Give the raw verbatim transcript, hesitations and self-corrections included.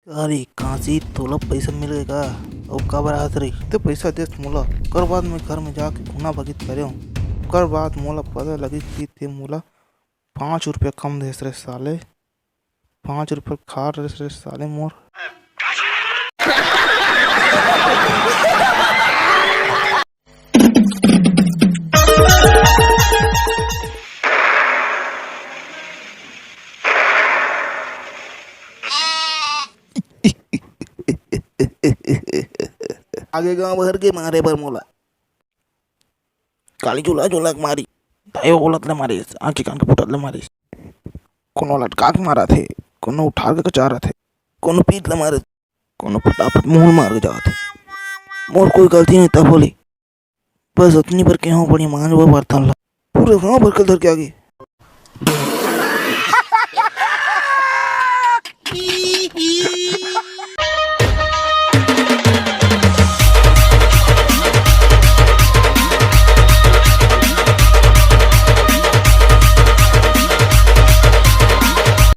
अरे कांसी, तोला पइसा मिल गे का? अउ काबर हाथ रही ते पइसा देस मोला? ओकर बाद मैं घर में जाके घुना भगित करे हूँ। ओकर बाद मोला पता लगिस कि ते मोला पाँच रुपया कम देस रे साले। पाँच रुपया खा रे, रे साले मोर। आगे गांव भर के मारे बर मोला। काली झूला झूला के मारी। तायो ओलत ले मारिस, आंखी कान के फुटत ले मारिस। कोनो लटका के मारत हे, कोनो उठा के कचारत हे, कोनो पीठ ले मारत, कोनो फटाफट मुंह मार के जात हे। मोर कोई गलती नहीं तब होली। बस उतनी पर के हूँ बड़ी मान वो बर्तन ला। पूरे गांव भर के धर के आगे।